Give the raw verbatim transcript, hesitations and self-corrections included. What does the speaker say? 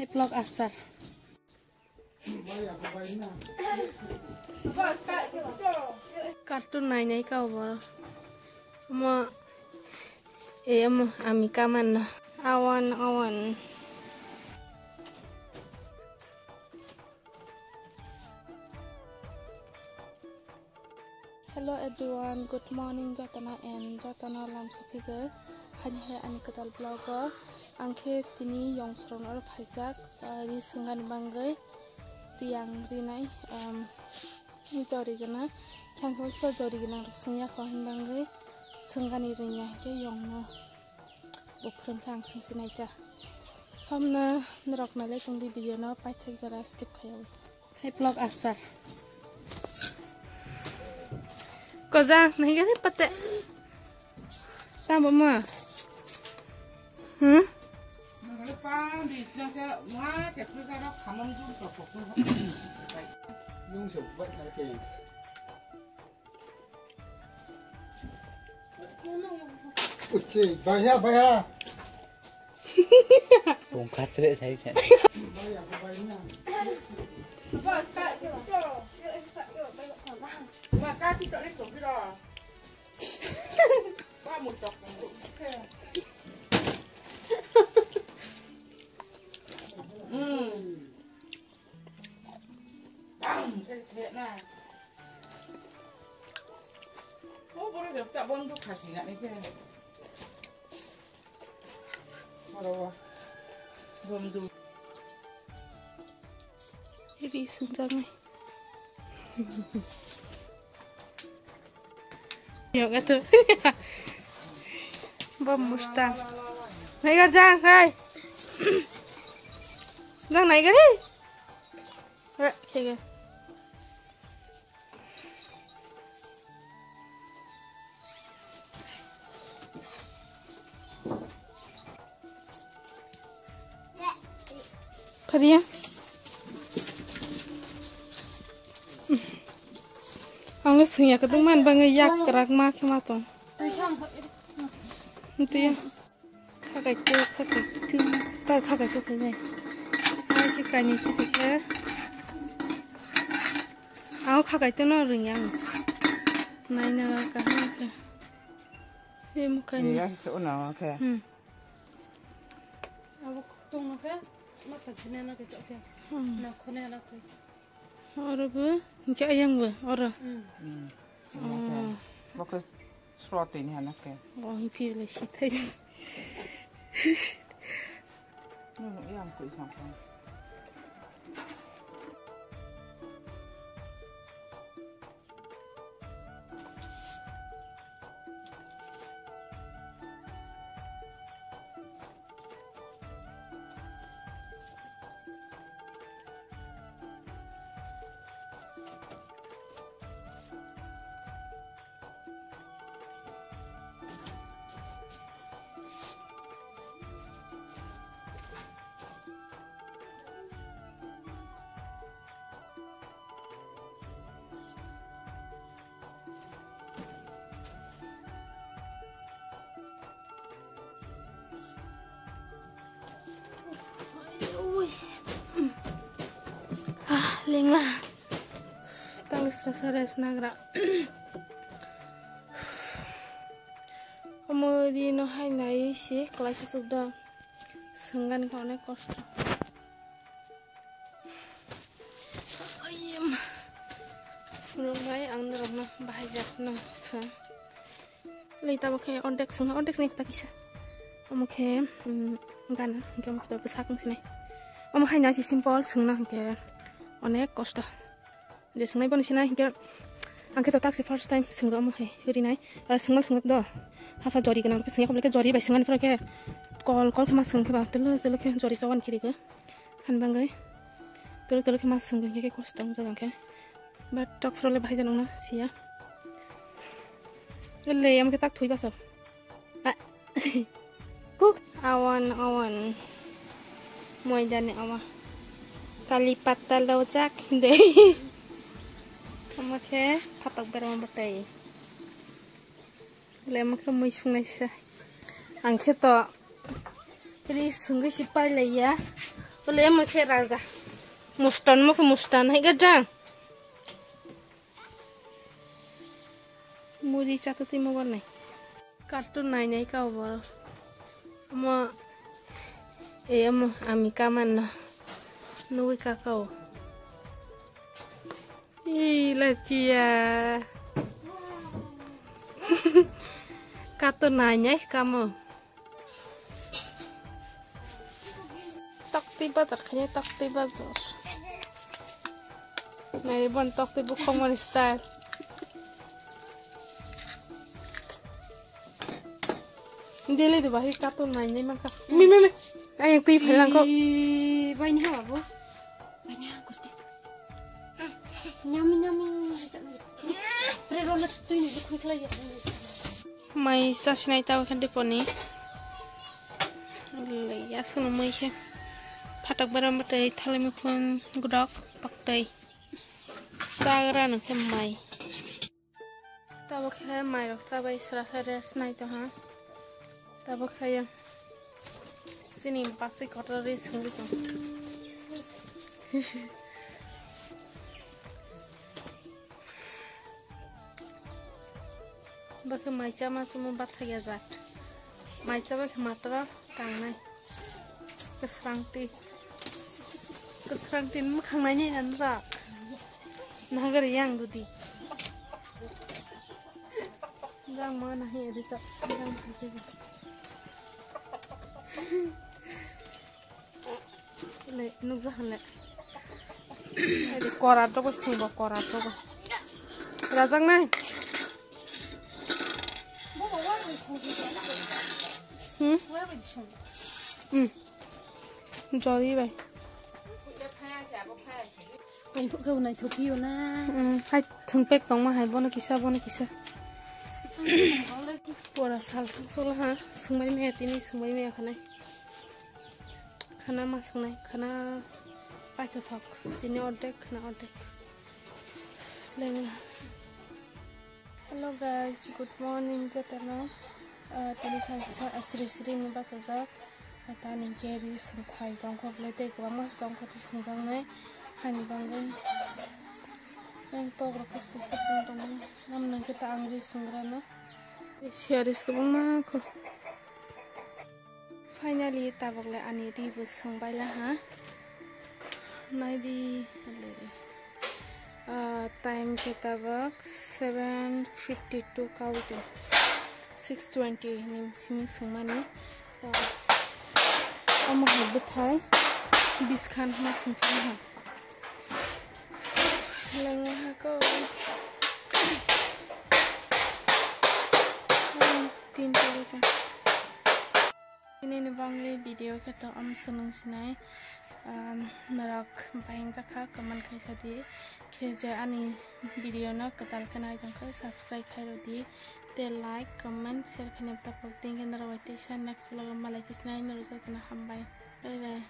Vlog asar. Cartoon nai nai ka obo. Omo, e omo, ami kaman no. Awan, awan. Hello everyone, good morning jotono and jotono lam sophigo. Hani hai ani kwtal vlog o. Ang khe tini yong srong oro phaijak, ah, ri swngnani bangwi. Ri ang rinai, um, ri to ri gana. Khe ang khe bwskango jori gwnang rok swngya kho hwnbangwi swngani rwngya hinkhe yongno. Buphurung khe ang sung sinai ta. Hamna norok nailai tongdi video no paithak jora skip khaiwi. Hai vlog asar. Koja, nahi gari pate. Tamo ma. Hmm? Yung se buat na case. Uchi, baya, baya. Bung khat srek sai sai. Baya, baya. Hmm. Bang, saya lihat nah. Oh, boleh dapat bondu kasih nak ni saya. Oro o. Gom du. Iri swngjak nai. Yok atu. Bom musta. Nai gar jang hai. Jang nai gari. Eh, kege. Pharia. Ang swngya kwdwng man bangwi yak kwrak ma khe ma tong. Twi ya. Khakai tu, khakai tu, ta khakai tu khakai. Hai si kani tu khakai. Ang khakai tu no ring yang. Nai na kaham khe. He mukai ni. Iya, so na khe. Hmm. Abo tong no khe, ma ta jine na khe to khe. Hmm. Na khone na khe. Oro bo, hingke ayang bo, oro. Hmm. Hmm. Oh. Bo khe srotwi ni hana khe. Bo hing phi le si thai. Nunu yang kui sang sang. Ah, lenga. Tang sra sra rest nagra. Omo di no hai nai si klai suk do. Sengani ka onek kosto. Ayem. Phunuknai ang norokno bahai jakno sa. Lei tabo khe ordek swnga, ordek swnga ta kisa. Omo khe, mm, gana, hingke omo khe bwsak wng sinai. Omo hai na si simple swngna hingke onek kosto. Je swngnai bono sinai hingke ang khe to taksi first time swngdo omo hai rinai. Ah, swngma swngdo. Hapha jori gwnang khe swngya khe jori bai swngani phoro khe kol kol khe ma swng khe ba tolo tolo khe jori chawan kiri khe. Hanbangwi tolo tolo khe ma swngwi khe kosto wngjak ang khe. But tok phuru le bahai janong na siya. Ele am khe tak thui baso. Ah. Kuk. Awan, awan. Moida ni awa. Kali patta lojak de. Omo khe phatok berma bwtwi. Lema khe mui sungnaisa. Ang khe to ri sungwi si pailaiya. Bole emo khe raja. Mustan mo khe mustan hai ga jang. Muri chatu twi mo gornai. Cartoon nai nai ka obo. Omo, e omo ami kaman no nugui ka ka o. Ih, lachia. Cartoon nai nai kamo. Tokti bazar khainai, tokti bazar. Nai bon tokti bukhongmani style. Dili de bahi cartoon nai nai mangkha. Mi, mi, mi. Ayang twi phailangkho. Ih, bai ni ha bo. Bai ni ha kurti. Nyami, nyami. Pre roll twi ni khoi khlai ya. Mai chasinai tabo khe diponi. Lei aswkno mui khe. Phatok beram bwtwi thalai mukhun gwdok toktwi. Chagra no khe mai. Tabo khe mairok chabai sra khe rest nai tongha. Tabo khe yang chini basi kotor ri sungwi tong. Bakhe mai chama chumo bathakya jat. Mai chaba khe matra tangnai. Kwsrang twi. Kwsrang twi mwkhang nainai nani rak. Nahagari yang dudi. Jang ma nahi edita. Jang ma nahi. Le, nukjakha le. Ede kora togo singbo kora togo. Rajak nai. Hmm? Hmm. Jori bai. Tongthok khe naithok phiyo na. Hmm, hai thwngpek tongma hai bono kisa, bono kisa. Pura sal sal ha, swngbai maya tini, swngbai maya khanai. Khana ma swngnai, khana paithothok, tini ordek, khana ordek. Lengla. Hello guys, good morning jotono. Ah, tini thangsa asri sri ni bachajak. Tani khe ri sungthai tongkho bwlai tei kwbangma tongkho twi sungjaknai. Hani bagwi yang tok rok kis kis khe tong tongo. Namnang khe ta ang ri sungrano. Siya ris kwbangma kho. Finally, tabuk le ani ri bo sung baila ha. Naidi, ah, time khe tabuk seven fifty two kawi tong. Six twenty ni simi sungmani. Ah, omo hai bwthai biskhan ma sungphuru ha. Lengo hako. Tinta rita. Ini ni bangli video khe to am sunung sinai. Um, norok bayang jakha comment khaisa di. Khe je ani video no kwtal khe nai tongkha subscribe khairo di. Te like, comment, share khaina tapok di. Khe norok bai teisa next vlog o malai khe sinai norok jotono hambai. Bye bye.